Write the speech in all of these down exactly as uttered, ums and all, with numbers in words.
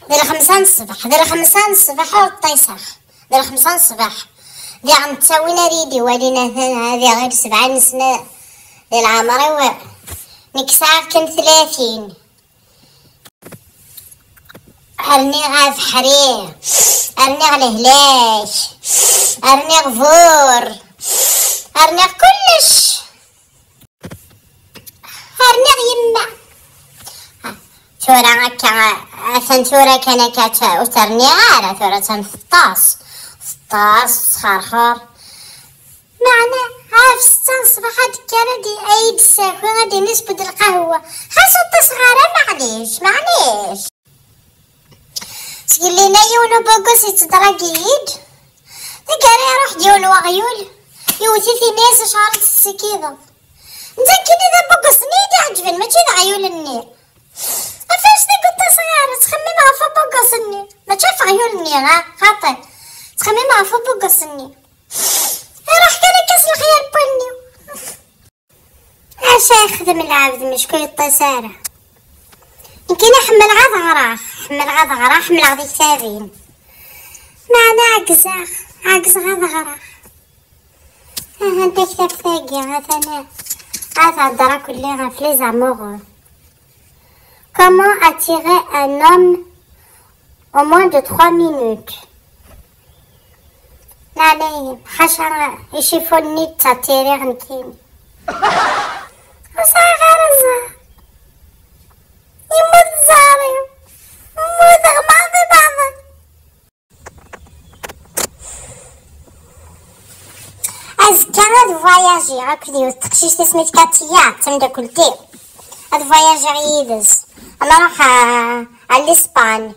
D lxemsa n ṣṣbeḥ, d lxemsa n ṣṣbeḥ ur ṭṭiseɣ. D lxemsa n ṣṣbeḥ. Diɣ netta win ara yi-d-iwalin atan ha diɣ sebɛa n sna di leɛmer-iw. Nekk sɛiɣ kan tlatin. Rniɣ abeḥri, rniɣ lehlak, rniɣ bur, rniɣ kullec. Rniɣ yemma. Tura akka, atan tura kan akka tt-, ur terniɣ ara, tura atan teṭṭas. Teṭṭas, tesxerxer. Meɛna, ɣef ssetta n ṣṣbeḥ ad d-kker ad d-, ad yi-d-ssaki, ad d-inisbed lqahwa. Xas ur ṭṭiseɣ ara, maɛlic, maɛlic. Sgellin-a yiwen ubugus yettḍrag-iyi-d. Taggara iruḥ-d yiwen weɣyul, yewwet-it, yenna-yas: "Acuɣer i tessikideḍ?" Netta nekkini d abugus-nni i d-iɛeǧben, mačči d aɣyul-nni. Ɣef acu i ur ṭṭiseɣ ara, ttxemmimeɣ ɣef ubugus-nni, mačči ɣef uɣyul-nni, ha, xaṭi. Ttxemmimeɣ ɣef ubugus-nni. Iruḥ kan akka s lexyal n wallen-iw. Acu yexdem lɛebd mecku yeṭṭis ara? Nekkini ḥemmleɣ ad ɣreɣ, ḥemmleɣ ad ɣreɣ, ḥemmleɣ tiktabin. Meɛna ɛegzeɣ, ɛegzeɣ ad ɣreɣ. Aha, taktabt-agi, atan ad thedder akk-, ɣef les amoureux. Comment attirer un homme en moins de trois minutes? Laɛnaya, ḥaca icifunen i ttattiriɣ nekkini. Ur sɛiɣ ara zzher. Yemmut zzher-iw. Mmuteɣ maḍi maḍi. Azekka ad voyagiɣ akked yiwet teqcict isem-is Katia, d tameddakelt-iw. Ad voyagiɣ yid-s. Ad nruḥ à, à l'Espagne.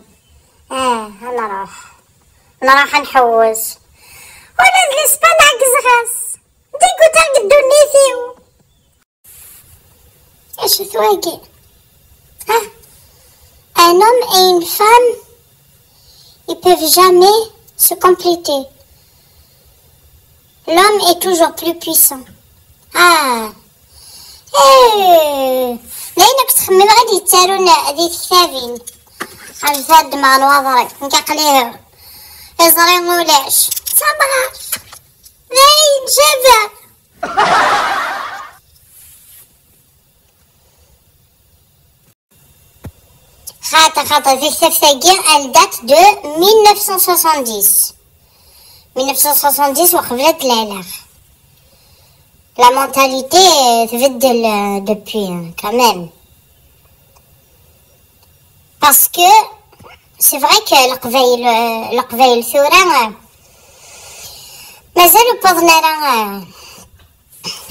Ah, ad nruḥ. Nruḥ ad nḥewwes. Ula d l'Espagne ɛeggzeɣ-as. Dégoûtée deg ddunit-iw. Acu-t wagi? Ah, un homme et une femme, ils peuvent jamais se compléter. L'homme est toujours plus puissant. Ah. Eh. D ayen akk ttxemmimeɣ i d-yettarun di tektabin. Rfad ddmeɣ n waḍri. Nekk aql-i iẓri ulac. D tamɣart. D ayen jabeɣ. Xaṭi, xaṭi, taktabt-agi, elle date de mille neuf cent soixante-dix. Mille neuf cent soixante-dix, weqbel ad d-laleɣ. La mentalité, euh, tbeddel, euh, depuis, euh, quand même. Parce que c'est vrai que Leqbayel, euh, Leqbayel tura, euh, mazal ur wwiḍen ara, euh,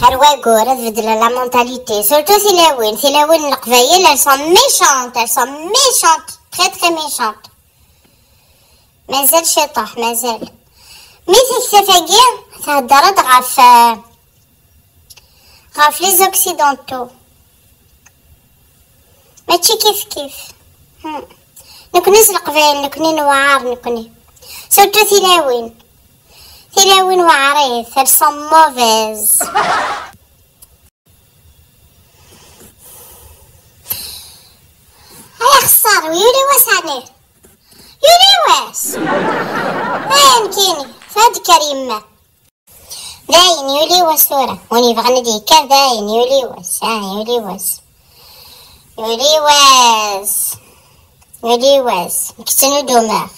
ar wayyur ad beddlen la mentalité. Surtout tilawin. Tilawin n Leqbayel, elles sont méchantes, elles sont méchantes, très, très méchantes. Mazal ciṭuḥ, mazal. Mi tektabt-agi thedder-d ɣef, euh, ɣef les occidentaux. Mačči kif kif. Hmm. Nekni s Leqbayel, nekni newɛer, nekni. Surtout tilawin. Tilawin weɛrit, elles sont mauvaises. Ay axeṣṣar, yuli wass ɛni? Yuli wass! Ay nekkini, fad kker yemma. Dayen, yuli wass tura. Win yebɣan ad yekker, dayen, yuli wass. Ah, yuli wass. Yuli wass. Yuli wass. Nekk ttnudumeɣ.